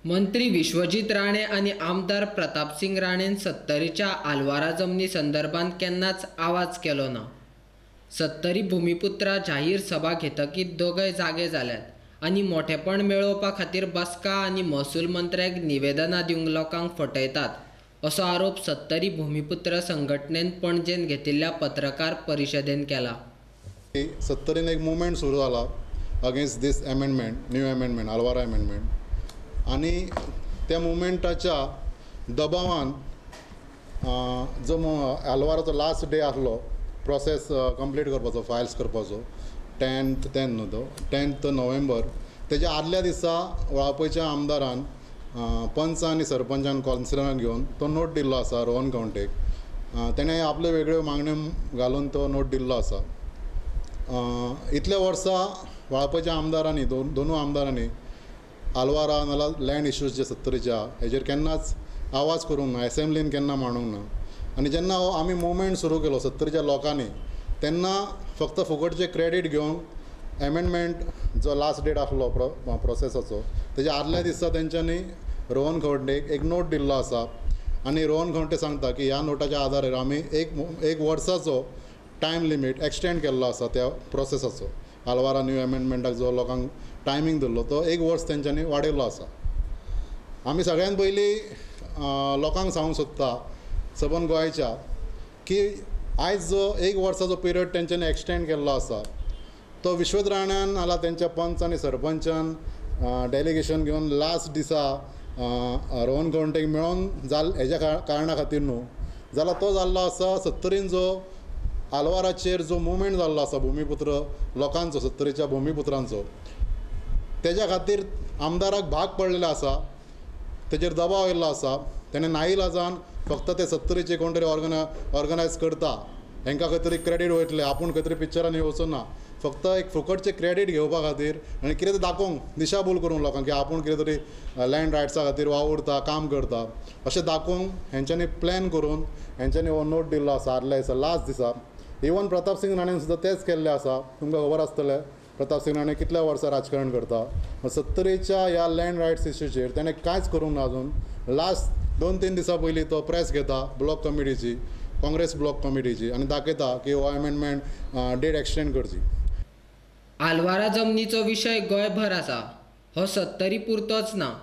मंत्री विश्वजीत राणे आनी आमदार प्रतापसिंग राणेन सत्तरीच्या आलवारा जमनी संदर्भात केन्नाच आवाज केलो ना. सत्तरी भूमिपुत्रा जाहीर सभा घेतकीत दोगय जागे जाल्यात आनी मोठेपण मेळोवपा खातीर बसका आनी महसूल मंत्र्याक निवेदनां दिवंक लोकांक फटयतात असो आरोप सत्तरी भूमिपुत्र संघटनेन पणजेन घेतिल्ल्या पत्रकार परिशदेन केला. सत्तरीन एक मुवमेंट सुरू जाला against this amendment, new amendment, Alvara amendment, आनी त्या मुवमेंटाच्या दबावान जो आलवाराचो लास्ट डे आसलो प्रोसेस कंप्लीट करपाचो, फायल्स करपाचो, 10 न्हू तो 10 नोव्हेंबर, तेज्या आदल्या दिसा वाळपयच्या आमदारान पंच आनी सरपंचान कावन्सिलरान घेवन तो नोट दिल्लो आसा रोहन खंवटेक. तेणें आपल्यो वेगळ्यो मागण्यो घालून तो नोट दिल्लो आसा. इतल्या वर्सां वाळपयच्या आमदारांनी, दोनूय आमदारांनी आलवारा नाल्यार लँड इश्यूज जे सत्तरीच्या हेजेर केन्नाच आवाज करूंक ना, एसेंब्लीन केन्ना मांडूंक ना. आनी जेन्ना हो आमी मुवमेंट सुरू केलो सत्तरीच्या लोकांनी, तेन्ना फक्त फुकटचे क्रेडीट घेवन एमेंडमेंट जो लास्ट डेट आसलो प्रोसेसाचो तेज्या आदल्या दिसा तेंच्यांनी रोहन खंवटेक एक नोट दिल्लो आसा. आनी रोहन खंवटे सांगता की ह्या नोटाच्या आदारार आमी एक वर्साचो टायम लिमीट एक्सटेंड केल्लो आसा त्या प्रोसेसाचो. आलवारा न्यू एमेंडमेंटाक जो लोकांक टायमींग दिल्लो तो एक वर्स तेंच्यांनी वाडयल्लो आसा. आमी सगळ्यान पयलीं लोकांक सांगूंक सोदता सबंद गोंयच्या की आयज जो एक वर्साचो पिरियड तेंच्यांनी एक्सटेंड केल्लो आसा तो विश्वजीत राण्यान नाल्यार तेंच्या पंच आनी सरपंचान डेलिगेशन घेवन लास्ट दिसा रोहन खंवटेक मेळोन जाल हेज्या कारणा खातीर न्हू, जाल्यार तो जाल्लो आसा सत्तरीन जो आलवाराचेर जो मुवमेंट जाल्लो आसा भूमिपुत्र लोकांचो, सत्तरीच्या भूमिपुत्रांचो, तेज्या खातीर आमदाराक भाग पडलेलो आसा, तेजेर दबाव आयिल्लो आसा. तेणें नाइलाजान फक्त ते सत्तरीचे कोण तरी ऑर्गनायज करता, हेंकां खंय तरी क्रेडीट वयतलें, आपूण खंय तरी पिक्चरान येवचो ना, फक्त एक फुकटचें क्रेडीट घेवपा खातीर आनी कितें तरी दाखोवंक, दिशाभूल करूंक लोकांक की आपूण कितें तरी लँड रायट्सा खातीर वावुरता, काम करता अशें दाखोवंक हेंच्यांनी प्लॅन करून हेंच्यांनी हो नोट दिल्लो आसा आदल्या दिसा, लास्ट दिसा. इवन प्रतापसिंग राणेन सुद्दां तेंच केल्लें आसा. तुमकां खबर आसतलें प्रतापसिंग राणे कितल्या वर्सां राजकारण करता. सत्तरीच्या ह्या लँड रायट्स इश्यूचेर तेणें कांयच करूंक ना अजून. लास्ट 2-3 दिसां पयलीं तो प्रेस घेता ब्लॉक कमिटीची, काँग्रेस ब्लॉक कमिटीची, आनी दाखयता की हो एमेंडमेंट डेट एक्सटेंड करची. आलवारा जमनीचो विशय गोंयभर आसा, हो सत्तरी पुरतोच ना.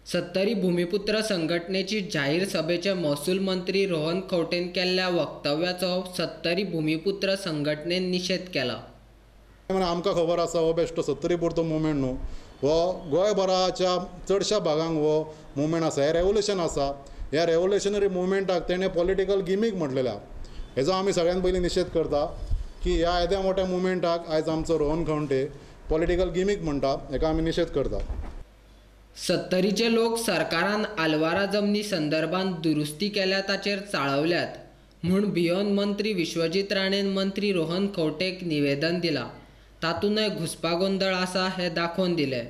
सत्तरी भूमिपुत्र संघटनेची जाहीर सभेचे महसूल मंत्री रोहन खंवटेन केल्ल्या वक्तव्याचो सत्तरी भूमिपुत्र संघटनेन निशेध केला. आमकां खबर आसा हो बेश्टो सत्तरी पुरतो मुवमेंट न्हू, हो गोंयभराच्या चडश्या भागांक हो मुवमेंट आसा. हें रेवोल्युशन आसा. ह्या रेवोल्युशनरी मुवमेंटाक तेणें पॉलिटिकल गिमीक म्हटलेलें. हेजो आमी सगळ्यान पयलीं निशेध करता की ह्या येद्या मोठ्या मुवमेंटाक आयज आमचो रोहन खंवटे पॉलिटिकल गिमीक म्हणटा, हेका आमी निशेध करता. सत्तरीचे लोक सरकारान आलवारा जमनी संदर्भात दुरुस्ती केल्या ताचेर चाळवल्यात म्हूण भियोन मंत्री विश्वजीत राणेन मंत्री रोहन खंवटेक निवेदन दिलां. तातूंतय घुस्पागोंदळ आसा हें दाखोवन दिलें.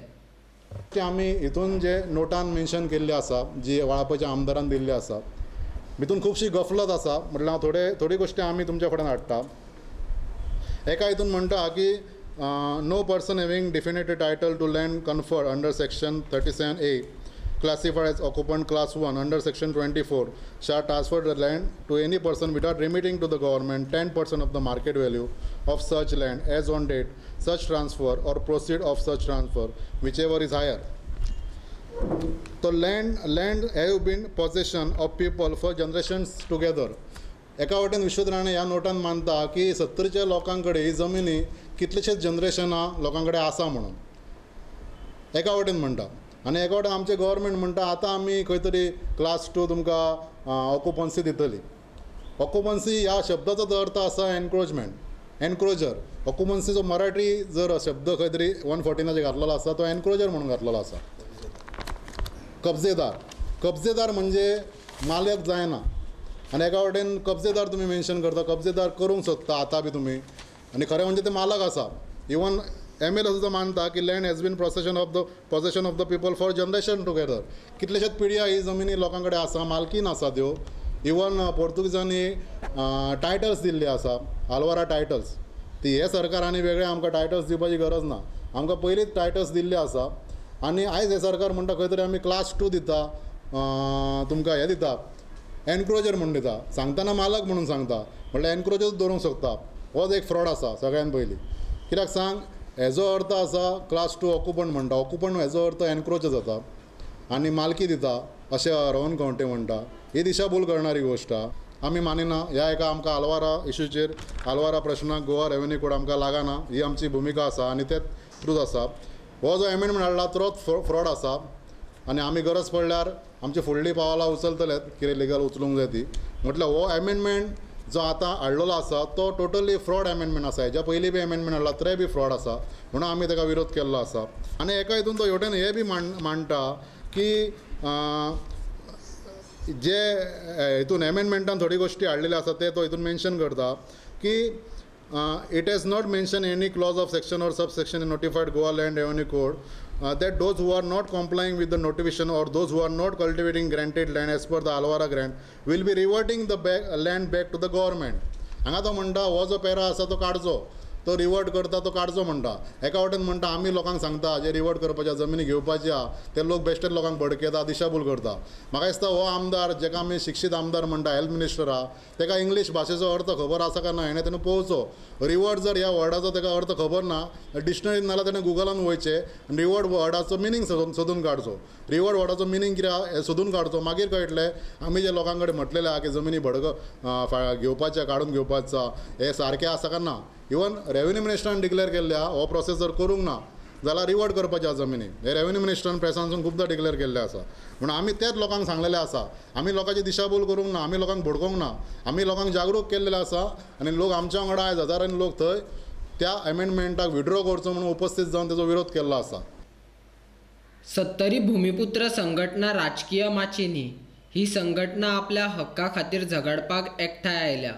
आमी हितून जे नोटान मेन्शन केल्ले आसा, जी वाळपयच्या आमदारान दिल्ली आसा, भितून खुबशी गफलत आसा. म्हटल्यार हांव थोडी गोश्टी आमी तुमच्या फुड्यान हाडटा. एका हितून म्हणटा की no person having definite title to land conferred under section 37A classified as occupant class 1 under section 24 shall transfer the land to any person without remitting to the government 10% of the market value of such land as on date such transfer or proceed of such transfer, whichever is higher. So land have been possession of people for generations together. एका वटेन विश्वजीत राणे ह्या नोटान मानता की सत्तरीच्या लोकां कडेन ही जमिनी कितलेशेच जनरेशनां लोकां कडेन आसा म्हणून एका वटेन म्हणटा, आनी एका वटेन आमचें गव्हर्मेंट म्हणटा आतां आमी खंय तरी क्लास 2 तुमकां ऑक्युपन्सी दितली. ऑक्युपन्सी ह्या शब्दाचो अर्थ आसा एनक्रोचमेंट, एनक्रोजर. ऑक्युपन्सीचो मराठी जर शब्द खंय तरी 114 घातलेलो आसा तो एनक्रोजर म्हणून घातलेलो आसा. कब्जेदार, कब्जेदार म्हणजे मालक जायना. आनी एका वटेन कब्जेदार तुमी मेन्शन करता, कब्जेदार करूंक सोदता आतां बी तुमी, आनी खरें म्हणजे ते मालक आसा. इवन एम एल ए सुद्दां मानता की land has been possession of the people for generation together. कितलेशेच पिढ्या ही जमिनी लोकां कडेन आसा, मालकीन आसा त्यो. इवन पोर्तुगीजांनी टायटल्स दिल्ली आसा, आलवारा टायटल्स. ती हे सरकारांनी वेगळे आमकां टायटल्स दिवपाची गरज ना, आमकां पयलींच टायटल्स दिल्ले आसा. आनी आयज हें सरकार म्हणटा खंय तरी आमी क्लास 2 दिता, तुमकां हें दिता, एनक्रोजर म्हूण दिता, सांगतना मालक म्हणून सांगता, म्हणल्यार एनक्रोजर दवरूंक शकता. होच एक फ्रॉड आसा सगळ्यान पयलीं. कित्याक सांग, हेजो अर्थ आसा क्लास 2 ऑक्युपंट म्हणटा, ऑक्युपंट हेजो अर्थ एनक्रोचर जाता आनी मालकी दिता अशें रोहन खंवटे म्हणटा. ही दिशाभूल करणारी गोश्ट आमी मानिना. ह्या एका आमकां आलवारा इशूचेर, आलवारा प्रश्नाक गोवा रेवेन्यू कोड आमकां लागना, ही आमची भुमिका आसा आनी तें ट्रूथ आसा. हो जो एमेंडमेंट हाडला तोच फ्रॉड आसा आनी आमी गरज पडल्यार आमची फुडली पावलां उचलतलेच, कितें लिगल उचलूंक जाय ती. म्हटल्यार हो एमेंडमेंट जो आतां हाडलेलो आसा तो टोटली फ्रॉड एमेंडमेंट आसा. हेज्या पयलीं बी एमेंडमेंट हाडला तेय बी फ्रॉड आसा, म्हणून आमी ताका विरोध केल्लो आसा. आनी एका हितून तो हेवटेन हें बी मांडटा की जे हितून एमेंडमेंटान थोडी गोश्टी हाडलेल्यो आसा ते तो हितून मेन्शन करता की it has not mention any clause of section or sub section in notified Goa land revenue code that those who are not complying with the notification or those who are not cultivating granted land as per the Alwara grant will be reverting the land back to the government. हांगा तो म्हणटा हो जो पेरा आसा तो काडचो, तो रिवर्ट करता तो काडचो म्हणटा. एका वटेन म्हणटा आमी लोकांक सांगता जे रिवर्ट करपाच्या जमिनी घेवपाची आहा ते लोक बेश्टे लोकांक भडकयता, दिशाभूल करता. म्हाका दिसता हो आमदार जेका आमी शिक्षीत आमदार म्हणटा, हेल्थ मिनिस्टर आहा, तेका इंग्लीश भाशेचो अर्थ खबर आसा काय ना हेणें तेणें पळोवचो. रिवर्ट जर ह्या वर्डाचो तेका अर्थ खबर ना, डिक्शनरीन नाल्यार तेणें गुगलान वयचें आनी रिवर्ट वर्डाचो मिनींग सोदून काडचो. रिवर्ट वर्डाचो मिनींग कितें आहा हें सोदून काडचो, मागीर कळटलें आमी जे लोकां कडेन म्हटलेलें आहा की जमिनी भडक घेवपाच्या, काडून घेवपाचा, हें सारकें आसा काय ना. इवन रेवेन्यू मिनिस्टरान डिक्लेअर केल्ले आहा हो प्रोसेस जर करूंक ना जाल्यार रिवर्ट करपाच्या जमिनी, हे रेवेन्यू मिनिस्टरान प्रेसांसून खुबदां डिक्लेअर केल्लें आसा. म्हणून आमी तेच लोकांक सांगलेलें आसा, आमी लोकांची दिशाभूल करूंक ना, आमी लोकांक भडकोवंक ना, आमी लोकांक जागरूक केल्लें आसा. आनी लोक आमच्या वांगडा आयज हजारांनी लोक थंय त्या एमेंडमेंटाक विड्रॉ करचो म्हणून उपस्थित जावन तेजो विरोध केल्लो आसा. सत्तरी भूमिपुत्र संघटना राजकीय माची न्ही, ही संघटना आपल्या हक्का खातीर झगडपाक एकठांय आयल्या.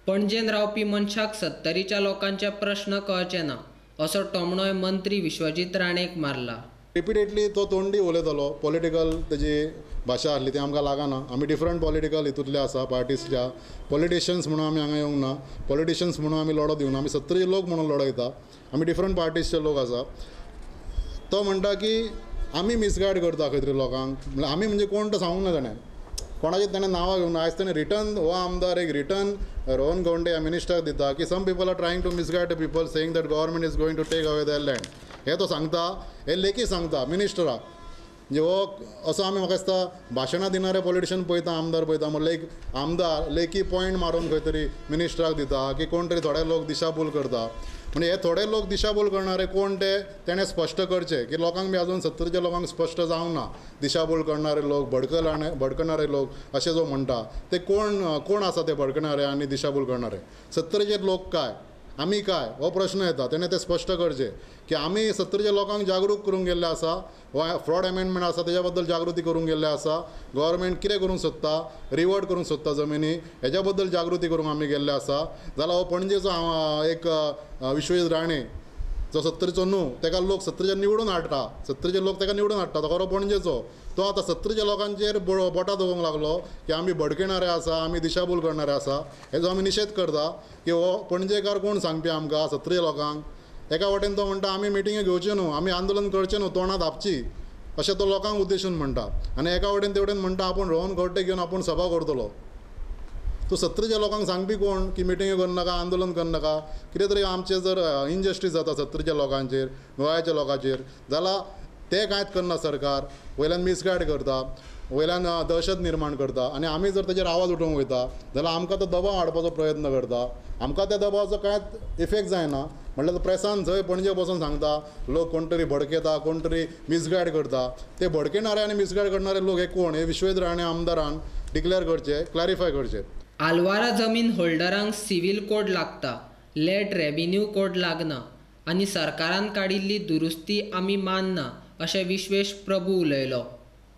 पणजेन रावपी मनशाक सत्तरीच्या लोकांचे प्रश्न कळचे ना असो टोमणोय मंत्री विश्वजीत राणेक मारला. रिपिटेडली तो तोंडी उलयतालो, पॉलिटिकल तेजी भाशा आसली ती आमकां लागना. आमी डिफरंट पॉलिटिकल हितूंतले आसा, पार्टीजच्या पॉलिटिशियन्स म्हणून आमी हांगा येवंक ना, पॉलिटिशियन्स म्हणून आमी लढो दिवना, आमी सत्तरीचे लोक म्हणून लढो दिता, आमी डिफरंट पार्टीजचे लोक आसा. तो म्हणटा की आमी मिसगायड करता खंय तरी लोकांक, म्हणल्यार आमी म्हणजे कोण तो सांगूंक ना ताणें, कोणाची ताणें नांवां घेवंक ना. आयज ताणें रिटर्न हो आमदार एक रिटर्न रोहन खंवटे ह्या मिनिस्टराक दिता की some people are trying to misguide the people saying that government is going to take away their land. हें तो सांगता, हें लेखी सांगता मिनिस्टराक. म्हणजे हो असो आमी म्हाका दिसता भाशणां दिणारे पॉलिटिशियन पळयता, आमदार पळयता, म्हणल्यार एक आमदार लेखी पॉयंट मारून खंय तरी मिनिस्टराक दिता की कोण तरी थोडे लोक दिशाभूल करता. म्हणजे हे थोडे लोक दिशाभूल करणारे कोण ते तेणें स्पश्ट करचें की लोकांक बी अजून सत्तरीच्या लोकांक स्पश्ट जावंक ना. दिशाभूल करणारे लोक, भडकणारे लोक अशें जो म्हणटा ते कोण कोण आसा ते भडकणारे आनी दिशाभूल करणारे, सत्तरीचे लोक काय आमी काय हो प्रश्न येता. तेणें तें स्पश्ट करचें की आमी सत्तरीच्या लोकांक जागरूक करूंक गेल्ले आसा, हो फ्रॉड एमेंडमेंट आसा तेज्या बद्दल जागृती करूंक गेल्ले आसा, गव्हर्मेंट कितें करूंक सोदता, रिवर्ट करूंक सोदता जमिनी, हेज्या बद्दल जागृती करूंक आमी गेल्ले आसा. जाल्यार हो पणजेचो एक विश्वजीत राणे जो सत्तरीचो न्हू, तेका लोक सत्तरीचे निवडून हाडटा, सत्तरीचे लोक तेका निवडून हाडटा, तो खरो पणजेचो, तो आतां सत्तरीच्या लोकांचेर बोटां दवरूंक लागलो की आमी भडकणारे आसा, आमी दिशाभूल करणारे आसा. हेजो आमी निशेध करता की हो पणजेकार कोण सांगपी आमकां सत्तरीच्या लोकांक. एका वटेन तो म्हणटा आमी मिटिंग्यो घेवच्यो न्हू, आमी आंदोलन करचें न्हू, तोंडां धापची अशें तो लोकांक उद्देशून म्हणटा. आनी एका वटेन तेवटेन म्हणटा आपूण रोहन खंवटे घेवन आपूण सभा करतलो. तूं सत्तरीच्या लोकांक सांगपी कोण की मिटिंग्यो करनाका, आंदोलन करनाका, कितें तरी आमचें जर इनजस्टीस जाता सत्तरीच्या लोकांचेर, गोंयाच्या लोकांचेर, जाल्यार तें कांयच करना सरकार, वयल्यान मिसगायड करता, वयल्यान दहशत निर्माण करता. आनी आमी जर तेजेर आवाज उठोवंक वयता जाल्यार आमकां तो दबाव हाडपाचो प्रयत्न करता, आमकां त्या दबावाचो कांयच इफेक्ट जायना. म्हणल्यार प्रेसान जंय पणजे बसून सांगता लोक कोण तरी भडकयता, कोण तरी मिसगायड करता, ते भडकयणारे आनी मिसगायड करणारे लोक हे कोण हे विश्वजीत राणे आमदारान डिक्लेअर करचे, क्लॅरिफाय करचे. आलवारा जमीन होल्डरांक सिव्हील कोड लागता, लँड रेव्हेन्यू कोड लागना आनी सरकारान काडिल्ली दुरुस्ती आमी मानना अशें विश्वेश प्रभू उलयलो.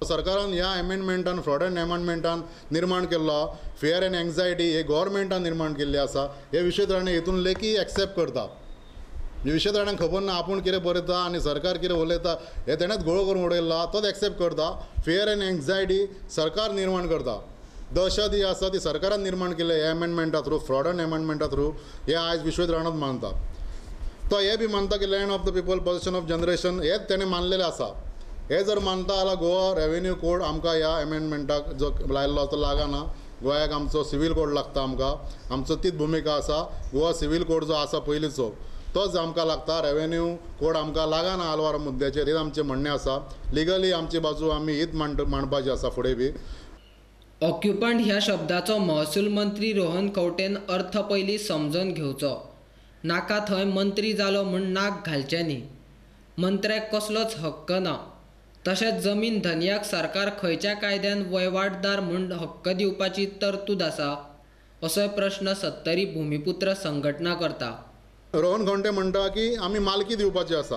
सरकारान ह्या एमेंडमेंटान, फ्रॉड एंड एमेंडमेंटान निर्माण केल्लो फियर एंड एंग्जायटी हे गव्हर्मेंटान निर्माण केल्ली आसा. हे विश्वजीत राणे हितून लेखी एक्सेप्ट करता. विश्वजीत राण्याक खबर ना आपूण कितें बरयता आनी सरकार कितें उलयता हें तेणेंच घोळ करून उडयला, तोच एक्सेप्ट करता. फियर एंड एंग्जायटी सरकार निर्माण करता, दहशत ही आसा ती सरकारान निर्माण केल्ल्या ह्या एमेंडमेंटा थ्रू, फ्रॉड एंड एमेंडमेंटा थ्रू, हे आयज विश्वजीत राणेच मानता. तो हे बी मानता की land of the people, position of generation, हेच तेणें मानलेलें आसा. हे जर मानता जाल्यार गोवा रेवेन्यू कोड आमकां ह्या एमेंडमेंटाक जो लायल्लो तो लागना. गोंयाक आमचो सिवील कोड लागता आमकां, आमचो तीच भुमिका आसा. गोवा सिवील कोड जो आसा पयलींचो तोच आमकां लागता, रेवेन्यू कोड आमकां लागना आलवारा मुद्द्याचेर, हें आमचें म्हणणें आसा. लिगली आमची बाजू आमी हीच मांडपाची आसा फुडें बी. ऑक्युपंट ह्या शब्दाचो महसूल मंत्री रोहन खंवटेन अर्थ पयलीं समजून घेवचो. नाका थंय मंत्री जालो म्हूण नाक घालचें न्ही. मंत्र्याक कसलोच हक्क ना. तशेंच जमीन धनयाक सरकार खंयच्या कायद्यान वयवाटदार म्हूण हक्क दिवपाची तरतूद आसा असोय प्रश्न सत्तरी भूमिपुत्र संघटना करता. रोहन खंवटे म्हणटा की आमी मालकी दिवपाची आसा,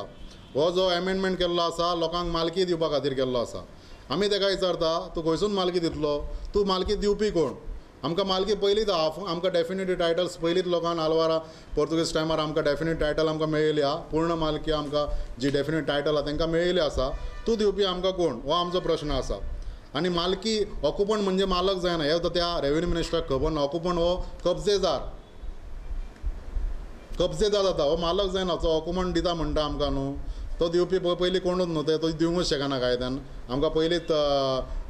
हो जो एमेंडमेंट केल्लो आसा लोकांक मालकी दिवपा खातीर केल्लो आसा. आमी ताका विचारता तूं खंयसून मालकी दितलो, तूं मालकी दिवपी कोण? आमकां मालकी पयलींच आमकां डेफिनेट टायटल्स पयलींच लोकांक आलवारा पोर्तुगीज टायमार आमकां डेफिनेट टायटल आमकां मेळिल्ली आहा, पूर्ण मालकी आमकां जी डेफिनेट टायटल आहा तांकां मेळिल्ली आसा. तूं दिवपी आमकां कोण हो आमचो प्रश्न आसा. आनी मालकी ऑक्युपंट म्हणजे मालक जायना हें त्या रेवेन्यू मिनिस्टराक खबर ना. ऑक्युपंट हो कब्जेदार, कब्जेदार जाता, हो मालक जायना. तो ऑक्युपंट दिता म्हणटा आमकां न्हू, तो दिवपी पयलीं कोणूच न्हू, ते तो दिवंकूच शकना कायद्यान. आमकां पयलींच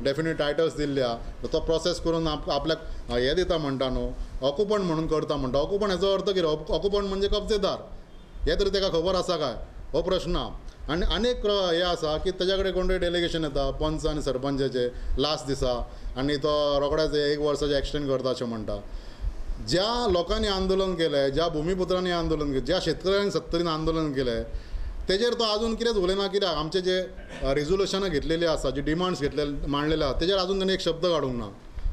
डेफिनेट टायटल्स दिल्ले आहा, तो प्रोसेस करून आपल्याक हें दिता म्हणटा न्हू, ऑक्युपंट म्हणून करता म्हणटा. ऑक्युपंट हेचो अर्थ कितें? ऑक्युपंट म्हणजे कब्जेदार, हें तरी ताका खबर आसा काय हो प्रश्न आहा. आनी आनीक हें आसा की ताच्या कडेन कोण तरी डेलिगेशन येता पंच आनी सरपंचाचे लास्ट दिसा आनी तो रोखडेच एक वर्साचें एक्सटेंड करता अशें म्हणटा. ज्या लोकांनी आंदोलन केलें, ज्या भुमिपुत्रांनी आंदोलन केलें, ज्या शेतकऱ्यांनी सत्तरीन आंदोलन केलें तेजेर तो आजून कितेंच उलयना. कित्याक आमचे जे रेजोल्युशनां घेतलेलीं आसा, जी डिमांड्स घेतलेले मांडलेले आसा तेजेर आजून ताणें एक शब्द काडूंक ना.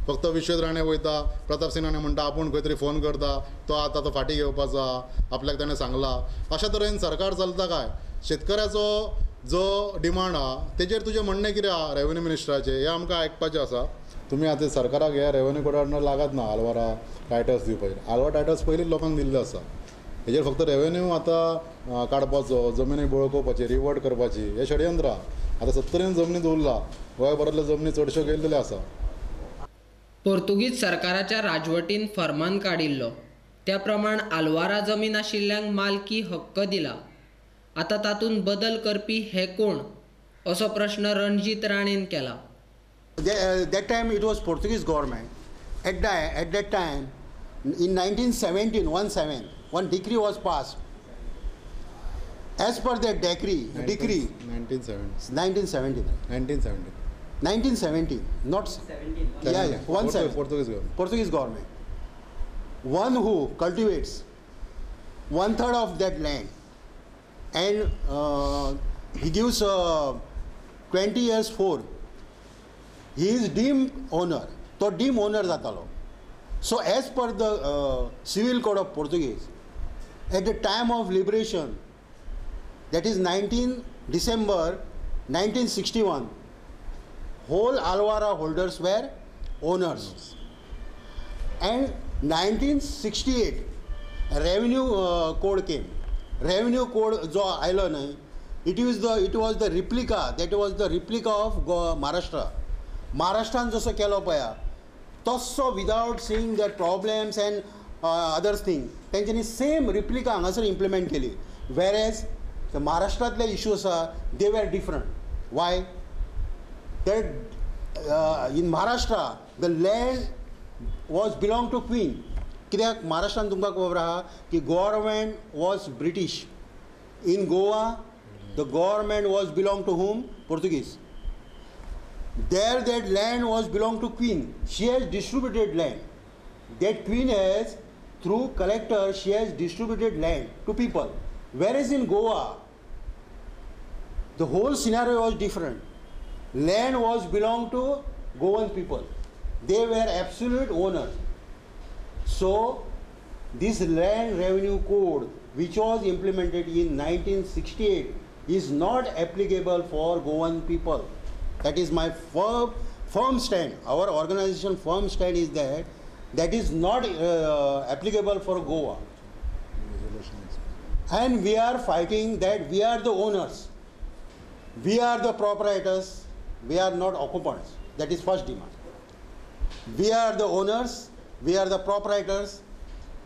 फक्त विश्वेश राणे वयता, प्रताप सिंग राणे म्हणटा आपूण खंय तरी फोन करता, तो आतां तो फाटीं घेवपाचो आहा आपल्याक ताणें सांगलां. अशा तरेन सरकार चलता काय? शेतकऱ्याचो जो डिमांड आहा तेजेर तुजें म्हणणें कितें आहा रेवेन्यू मिनिस्टराचें, हें आमकां आयकपाचें आसा. तुमी आतां सरकाराक हे रेवेन्यू कोडा लागत ना आलवारा टायटल्स दिवपाचेर. आलवारा टायटल्स पयलींच लोकांक दिल्ले आसा, हेजेर फक्त रेवेन्यू आतां काडपाचो, जमनी बळकोवपाची, रिवर्ट करपाची हें षडयंत्र आहा. आतां सत्तरीन जमनी दवरला, गोंयभरांतल्यो जमनी चडश्यो गेल्ल्यो आसा. पोर्तुगीज सरकाराच्या राजवटीन फर्मान काडिल्लो त्या प्रमाण आलवारा जमीन आशिल्ल्यांक मालकी हक्क दिला. आतां तातूंत बदल करपी हे कोण असो प्रश्न रणजीत राणेन केला. That time it was Portuguese government. At that time in 1917, 17, one decree was passed. As per that decree, 1917, 1917, not 17, yeah, yeah, 17, Portuguese government. Portuguese government. One who cultivates 1/3 of that land and he gives 20 years for, he is deemed owner. तो deemed owner जातालो. So as per the civil code of Portuguese, at the time of liberation, that is 19 December 1961, whole Alvara holders were owners. And 1968 revenue code came. Revenue code जो आयलो न्हय, it was the replica, that was the replica of Maharashtra. महाराष्ट्रान जसो केलो पळया तसो without seeing that problems and others thing तेंच्यांनी same replica हांगासर इम्प्लिमेंट केली. वेर एज महाराष्ट्रांतले इशू आसा they were different. Why? That in Maharashtra the land was belong to queen. कित्याक महाराष्ट्रान तुमकां खबर आहा की government was British. In Goa the government was belong to whom? Portuguese. There that land was belong to queen. She has distributed land. That queen has, through collector, she has distributed land to people. Whereas in Goa, the whole scenario was different. Land was belong to Goan people. They were absolute owners. So this land revenue code, which was implemented in 1968, is not applicable for Goan people. That is my firm stand. Our organization firm stand is that that is not applicable for Goa. And we are fighting that we are the owners, we are the proprietors, we are not occupants. That is first demand. We are the owners, we are the proprietors.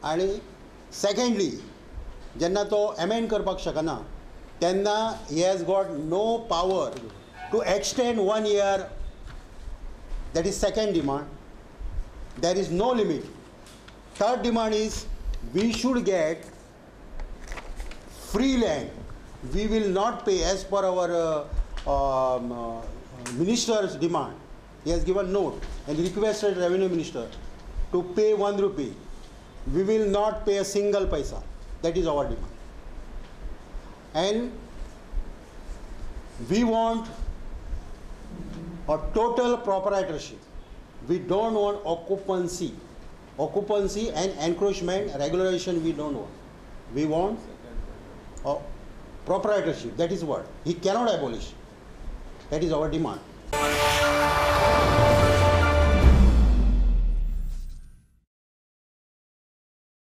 And secondly, जेन्ना तो amend करपाक शकना तेन्ना he has got no power to extend 1 year, that is second demand. There is no limit. Third demand is we should get free land. We will not pay as per our minister's demand. He has given note and requested revenue minister to pay 1 rupee. We will not pay a single paisa. That is our demand. And we want a total proprietorship. We don't want occupancy. Occupancy and encroachment, regularization we don't want. We want a proprietorship. That is what. He cannot abolish. That is our demand.